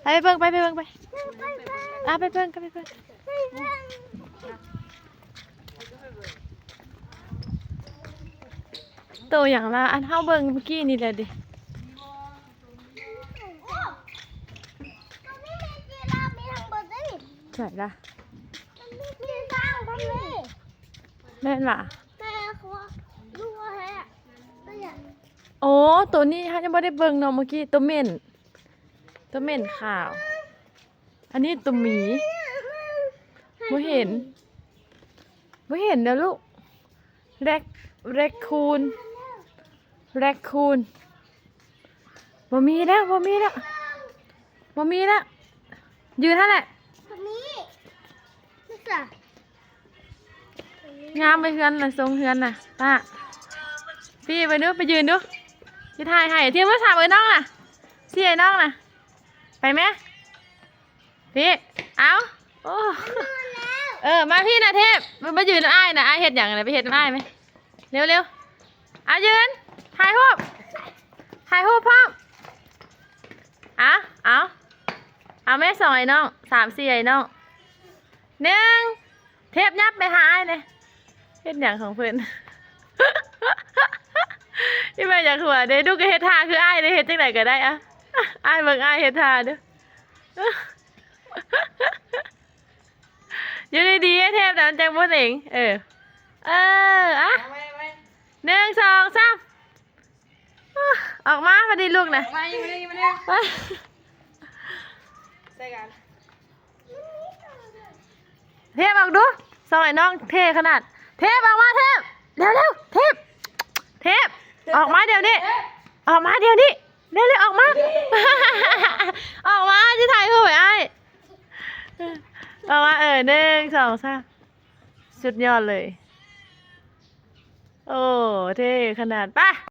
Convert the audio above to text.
ໄປ ໄປເບິ່ງ ໄປ ໄປເບິ່ງ ໄປ ອ່າ ໄປເບິ່ງ ກໍໄປເບິ່ງ ໂຕຫຍັງລະ? ອັນເຮົາເບິ່ງມື້ກີ້ນີ້ແຫຼະເດ. ໃສລະ? ແມ່ນຫວາ? ໂອ້ ໂຕນີ້ເຮົາຍັງບໍ່ໄດ້ເບິ່ງເນາະ ມື້ກີ້ ໂຕເໝັ້ນ ໂຕເໝັ້ນຂາວ. ອັນນີ້ໂຕໝີ ບໍ່ເຫັນ ບໍ່ເຫັນເດີ້ລູກ. ແຣັກ ແຣັກຄູນ ແຣັກຄູນ ບໍ່ມີແລ້ວ ບໍ່ມີແລ້ວ ບໍ່ມີແລ້ວ. ຢືນຫັ້ນແຫຼະ. ງາມໄປເຮືອນນະ ຊົງເຮືອນນະ ປ້າ. ພີ້ ໄປດູ ໄປຢືນດູ ຊິຖ່າຍໃຫ້. ທຽມໂທລະສັບເອີນ້ອງນະ ຊິໃຫ້ນ້ອງນະ ໄປແມ. ພີ້ ເອົາ ໂອ້ ເອີ ມາພີ້ນະເທບ ມາ ມາຢືນນຳອ້າຍນະ. ອ້າຍເຮັດຫຍັງນະ? ໄປເຮັດນຳອ້າຍໄໝ? ເລັວໆ ເອົາ ຢືນ ຖ່າຍຮູບ ຖ່າຍຮູບພ້ອມ. ເອົາ ເອົາ ເອົາແມ່ ສອງໄອ້ນ້ອງ ສາມ ສີ່ໄອ້ນ້ອງ ໜຶ່ງ ເທບ ຫຍັບໄປຫາອ້າຍແດ່. ເຮັດຫຍັງຂອງເພິ່ນ? ອີ່ແມ່ຢາກຫົວເດ້. ລູກກໍເຮັດທ່າຄືອ້າຍເດ້ ເຮັດຈັ່ງໃດກໍໄດ້ອະ. ອ້າຍເບິ່ງອ້າຍເຮັດທ່າເດີ້. ຢູ່ດີໆ ເທບນະ ມັນຈັ່ງບໍ່ເໜັງ. ເອີ ເອີ ອະ ໜຶ່ງ ສອງ ສາມ ອອກມາ ມາດີລູກນະ ມານີ້ ມານີ້ ມານີ້ ໄປ ໃສ່ກັນ. ເທບອອກດູ ສອງໄອ້ນ້ອງເທ່ຂະໜາດ. ເທບອອກມາ ເທບ ເລັວໆ ເທບ ເທບ ອອກມາດຽວນີ້ ອອກມາດຽວນີ້ ເລັວໆ ອອກມາ ອອກມາ ຊິຖ່າຍຮູບໃຫ້ອ້າຍ. ອອກມາ ເອີ ໜຶ່ງ ສອງ ສາມ ສຸດຍອດເລີຍ. ໂອ້ ເທ່ຂະໜາດ. ໄປ